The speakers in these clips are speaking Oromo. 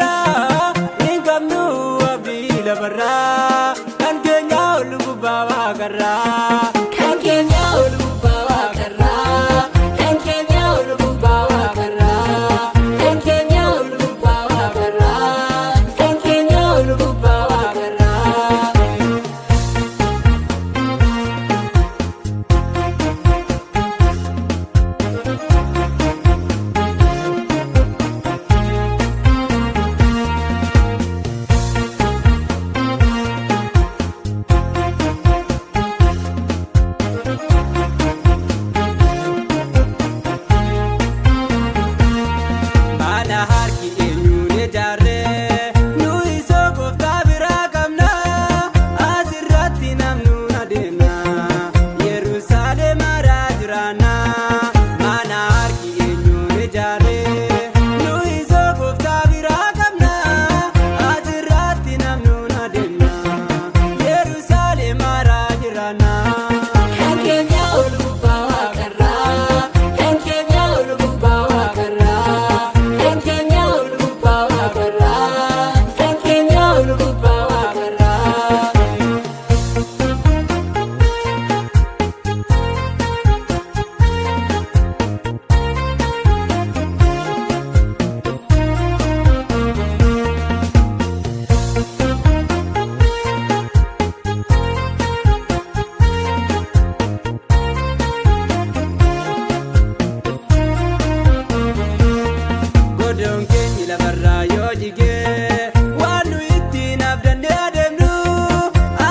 waaqarraa, hin qabnu abdii lafarraa, kan keenya ol gubbaa waaqarraa. Kan keenya ol gubbaa waaqarraa. Kan keenya ol gubbaa waaqarraa. Kan keenya ol gubbaa waaqarraa. Kan keenya ol gubbaa waaqarraa. Mana harki eenyuun ijaarree nu isoo gooftaa biraa qabna, asirratti namnu adeemna, Yerusaalem haaraa jiraanna. Mana harki eenyuun ijaarree nu isoo gooftaa biraa qabna, asirratti namnu adeemna, Yerusaalem haaraa jiraanna. Kan keenya ol gubbaa waaqarraa. Kan keenya ol gubbaa waaqarraa. Kan keenya ol gubbaa waaqarraa. Kan keenya ol gubbaa waaqarraa. Godoon keenya lafarraa yoo jigee, waan nu ittiin abdannee adeemnu,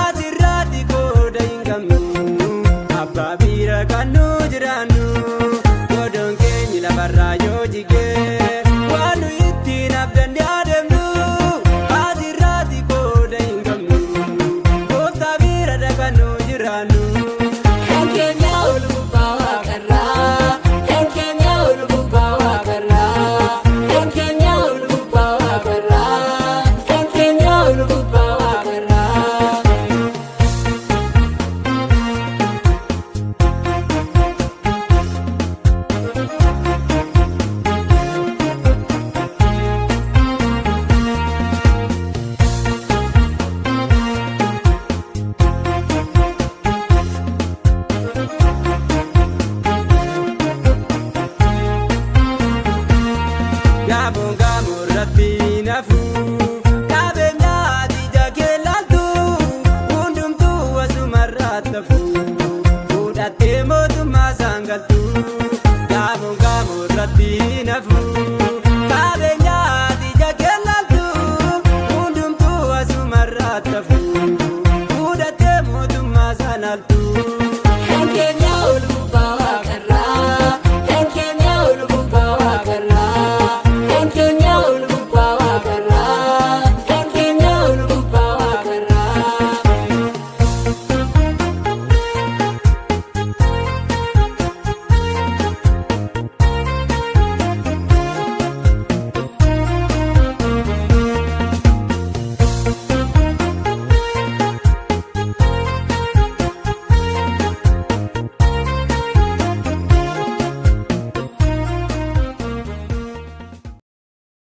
asirratti qooda hin qabnu, abbaa bira kan nu jiraannu. Godoon keenya lafarraa yoo jigee, waan nu ittiin abdannee adeemnu, asirratti qooda hin qabnu, gooftaa bira kan nu jiraannu. Kan keenya ol gubbaa waaqarraa. Kan keenya ol gubbaa waaqarraa. Kan keenya ol gubbaa waaqarraa. Kan keenya ol gubbaa waaqarraa. Gamoon gamoo irratti nafu.